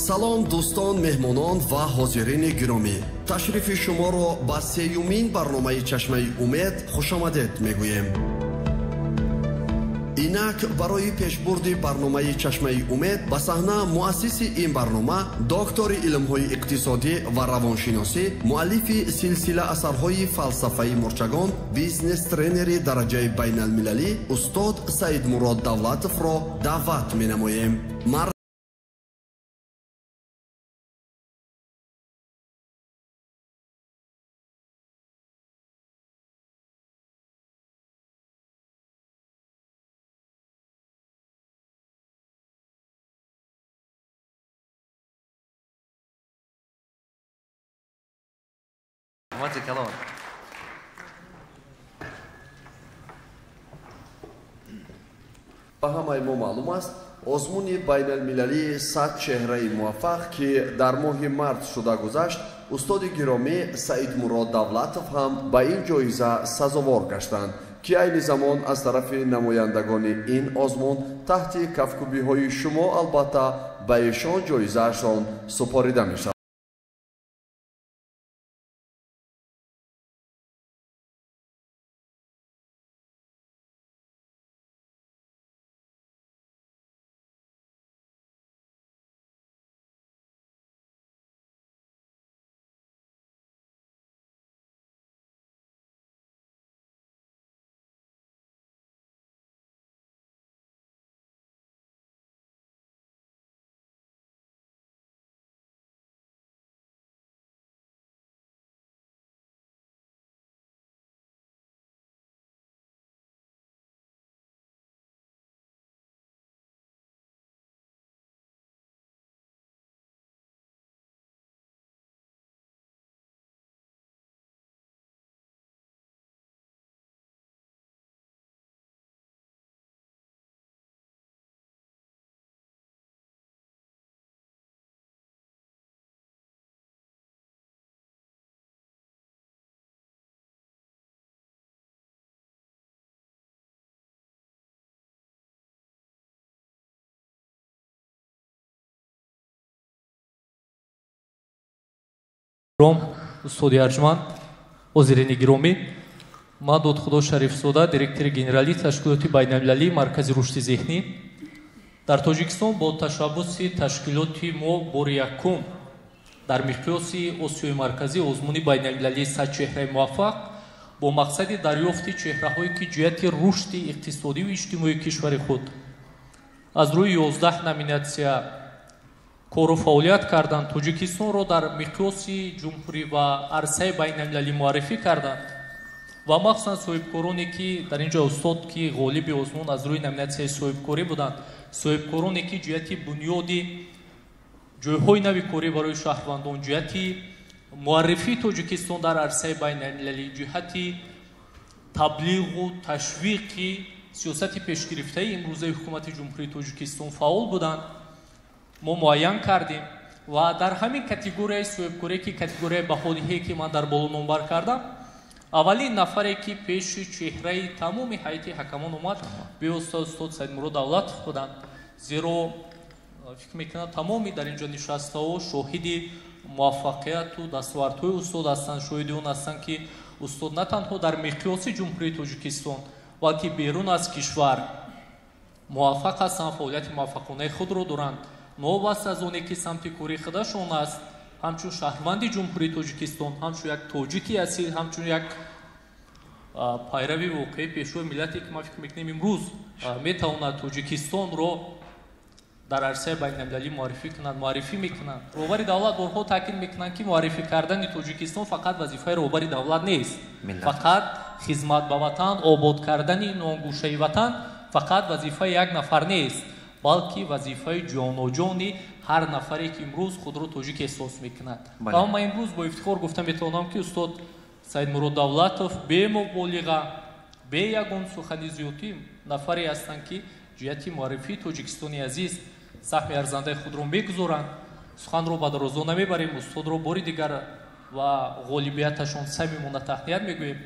Салом, дӯстон, меҳмонон ва ҳозирини гиромӣ. Ташрифи шуморо ба сеюмин барномаи Чашмаи умед хушомадед мегӯем. Инак барои пешбурди барномаи Чашмаи умед ба саҳна муассиси ин барнома, доктори илмҳои иқтисодӣ ва равоншиносӣ, муаллифи силсила асарҳои фалсафаи мурчагон, бизнес-тренери дараҷаи байналмилалӣ устод Саидмурод Давлатовро даъват менамоем. Ба ҳамаи мо маълум аст, озмуни байналмилалии 100 чеҳраи муваффақ, ки дар моҳи март шуда гузашт, устоди гиромӣ Саидмурод Давлатов ҳам ба ин ҷоиза сазовор гаштанд, ки айни замон аз тарафи намояндагони ин озмун таҳти кафкӯбиҳои шумо албатта ба эшон ҷоизаашон супорида мешавад. Устоди арҷманд, ҳозирини гиромӣ, ман Додхудо Шарифзода, директори генералии ташкилоти байналмилалии Маркази рушди зеҳнӣ. Дар Тоҷикистон бо ташаббуси ташкилоти мо бори якум дар миқёси Осиёи Марказӣ озмуни байналмилалии 100 чеҳраи муваффақ бо мақсади дарёфти чеҳраҳое, ки ҷиҳати рушди иқтисодию иҷтимоии кишвари худ аз рӯи 11 номинатсия кору фаъолият карданд, Тоҷикистонро дар миқёси ҷумҳурӣ ва арсаи байналмилалӣ муаррифӣ карданд ва махсусан соҳибкороне, ки дар ин ҷо устод, ки ғолиби озмун аз рӯи номинатсияи соҳибкорӣ буданд, соҳибкороне, ки ҷиҳати бунёди ҷойҳои нави корӣ барои шаҳрвандон, ҷиҳати муаррифии Тоҷикистон дар арсаи байналмилалӣ, ҷиҳати таблиғу ташвиқи сиёсати пешгирифтаи имрӯзаи ҳукумати Ҷумҳурии Тоҷикистон фаъол буданд, мо муайян кардем ва дар ҳамин категорияи соҳибкорӣ, ки категорияи баҳодиҳе, ки ман дар боло номбар кардам, аввалин нафаре, ки пеши чеҳраи тамоми ҳайати ҳакамон омад, бевосита устод Саидмурод Давлатов буданд. Зеро фикр мекунам тамоми дар ин ҷо нишастаҳо шоҳиди муваффақияту дастовардҳои устод ҳастанд, шоҳиди он ҳастанд, ки устод на танҳо дар миқёси Ҷумҳурии Тоҷикистон, балки берун аз кишвар муваффақ ҳастанд, фаъолияти муваффақонаи худро доранд. Новобаста аз оне, ки самти кори худашон аст, ҳамчун шаҳрванди Ҷумҳурии Тоҷикистон, ҳамчун як тоҷики асил, ҳамчун як пайрави воқеии пешвои миллате, ки ман фикр мекунем имрӯз метавонад Тоҷикистонро дар арсаи байналмилалӣ муаррифӣ кунад, муаррифӣ мекунанд. Роҳбари давлат борҳо таъкид мекунанд, ки муаррифӣ кардани Тоҷикистон фақат вазифаи роҳбари давлат нест, фақат хизмат ба ватан, обод кардани нонгӯшаи ватан фақат вазифаи як нафар нест, балки вазифаи ҷоноҷони ҳар нафаре, ки имрӯз худро тоҷик эҳсос мекунад. Ва ман имрӯз бо ифтихор гуфта метавонам, ки устод Саидмурод Давлатов бемуболиға, бе ягон сухани зиёдӣ нафаре ҳастанд, ки ҷиҳати муаррифии Тоҷикистони азиз саҳми арзандаи худро мегузоранд. Суханро ба дарозо намебарем, устодро бори дигар ва ғолибияташон самимона таҳният мегӯем.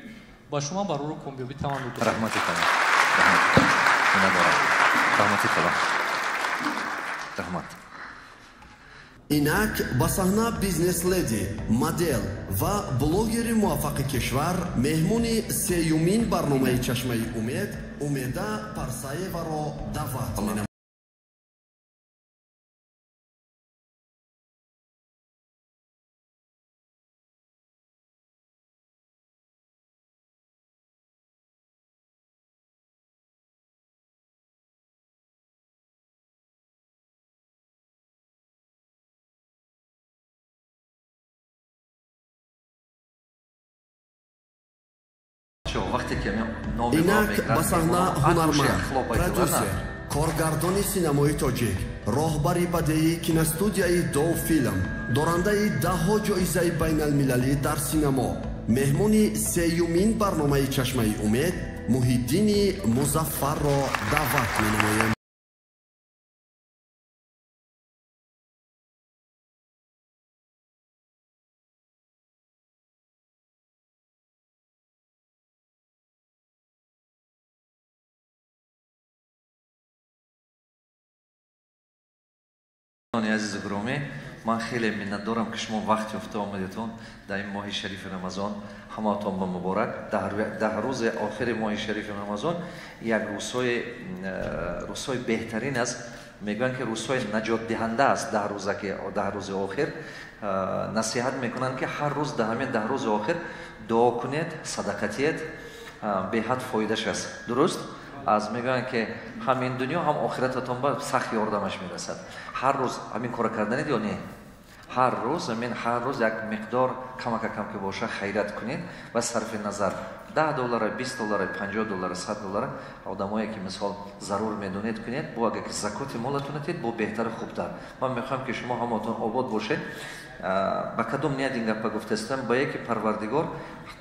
Ба шумо барору комёбӣ таманно дорам. Раҳмати калон. Раҳмати калон. Раҳмат. Инак ба саҳна бизнес-леди, модел ва блогери муваффақи кишвар, меҳмони сеюмин барномаи Чашмаи Умед Умеда Парсаеваро даъват менамоем. Инак ба саҳна ҳунарманд, продюсер, коргардони синамои тоҷик, роҳбари бадеии киностудияи Довфилм, дорандаи даҳҳо ҷоизаи байналмилалӣ дар синамо, меҳмони сеюмин барномаи Чашмаи Умед Муҳиддини Музаффарро даъват менамоем. Азизу гиромӣ, ман хеле миннатдорам, ки шумо вақт ёфта омадетон дар ин моҳи шарифи Рамазон. Ҳамаатон ба муборак. 10 рӯзи охири моҳи шарифи Рамазон як рӯзҳои беҳтарин аст. Мегӯянд, ки рӯзҳои наҷотдиҳанда аст. 10 рӯза, ки 10 рӯзи охир насиҳат мекунанд, ки ҳар рӯз дар ҳамин 10 рӯзи охир дуо кунед, садақа диҳед, беҳад фоидаш аст. Дуруст? Аз мегӯянд, ки ҳам ин дунё, ҳам охирататон ба сахт ёрдамаш мерасад. Ҳар рӯз ҳамин кора карданед ё не? Ҳар рӯз ҳамин, ҳар рӯз як миқдор камака кам ки боша хайрат кунед ва сарфи назар 10 доллара, 20 доллара, 50 доллара, 100 доллара одамое ки мисол зарур медонед кунед, бо агар ки закоти молатон атед, бо беҳтару хубтар. Ман мехоҳам, ки шумо ҳамаатон обод бошед. Ба кадом ният ин гапа гуфтастам? Ба яке Парвардигор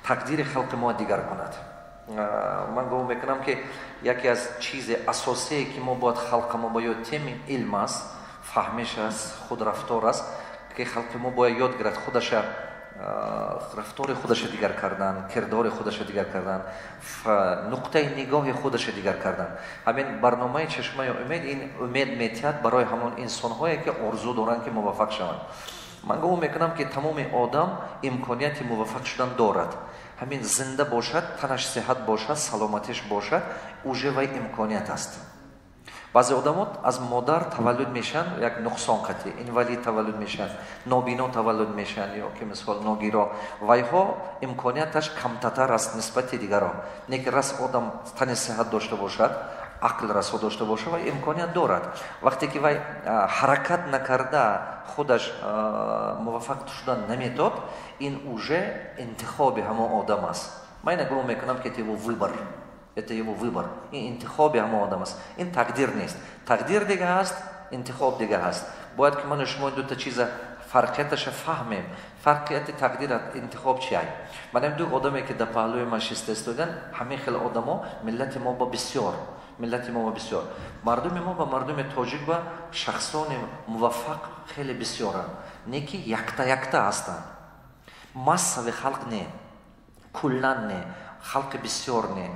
тақдири халқи мо дигар кунад. Ман гумон мекунам, ки яке аз чизи асосие, ки мо бояд халқи мо ба ёд тем, илм аст, фаҳмиш аст, худрафтор аст, ки халқи мо бояд ёд гирад худаша, рафтори худаша дигар кардан, кирдори худаша дигар кардан, нуқтаи нигоҳи худаша дигар кардан. Ҳамин барномаи Чашмаи Умед ин умед метиҳад барои ҳамон инсонҳое, ки орзу доранд, ки муваффақ шаванд. Ман гумон мекунам, ки тамоми одам имконияти муваффақ шудан дорад. Ҳамин зинда бошад, танаш сиҳат бошад, саломатиш бошад, уже вай имконият аст. Баъзе одамот аз модар таваллуд мешаванд як нуқсон қатъӣ, инвалид таваллуд мешаванд, нобино таваллуд мешаванд ё ки мисол ногиро. Вайҳо имконияташ камтатар аст нисбати дигарон. Не ки рас одам тани сиҳат дошта бошад, ақл расо дошта бошад, вай имконият дорад. Вақте ки вай ҳаракат накарда худаш муваффақ шудан наметод, ин уже интихоби ҳамон одам аст. Ман ина гумон мекунам, ки это его выбор. Это его выбор. Ин интихоби ҳамон одам аст. Ин тақдир нест. Тақдир дига ҳаст, интихоб дига ҳаст. Бояд ки ману шумо ин дута чиза фарқияташа фаҳмем. Фарқияти тақдир интихоб чи ай? Манам ду одаме, ки дар паҳлӯи ман шиста истодан, ҳамин хел одамо миллати мо ба бисёр. Миллати мо ба бисёр. Мардуми мо ба мардуми тоҷик ба шахсони муваффақ хеле бисёранд. Не ки якта-якта ҳастанд. Массави халқ не, куллан не, халқи бисёр не.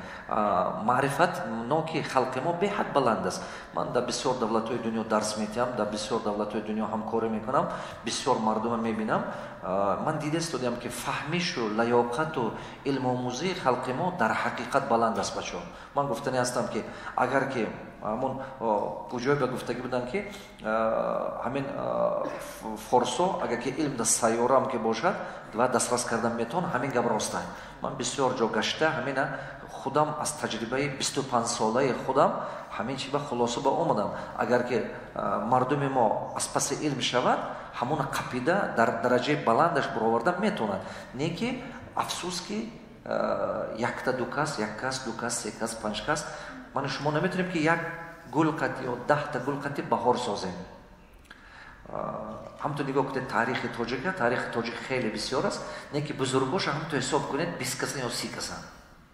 Маърифат ноки халқи мо беҳад баланд аст. Ман дар бисёр давлатҳои дунё дарс метиҳам, дар бисёр давлатҳои дунё ҳамкорӣ мекунам, бисёр мардума мебинам. Ман дида истодиам, ки фаҳмишу лаёқату илмомӯзии халқи мо дар ҳақиқат баланд аст, бачаҳо. Ман гуфтанӣ ҳастам, ки агар ки ҳамон куҷое ба гуфтагӣ будам, ки ҳамин форсо агар ки илм дар сайёраам ки бошад ва дастрас кардан метавон, ҳамин гап рост аст. Ман бисёр ҷо гашта ҳамина худам аз таҷрибаи 25-солаи худам ҳамин чи ба хулоса ба омадам. Агар ки мардуми мо аз паси илм шавад, ҳамона қапида дар дараҷаи баландаш баровардан метавонад. Не ки афсӯс, ки якта ду кас, як кас, ду кас, се кас, панҷ кас, ману шумо наметавонем, ки як гул қати ё 10-та гул қати баҳор созем. Ҳамто нигоҳ кунед таърихи тоҷика, таърихи тоҷик хеле бисёр аст, не ки бузургоша ҳамто ҳисоб кунед 20 касан ё 30 касан.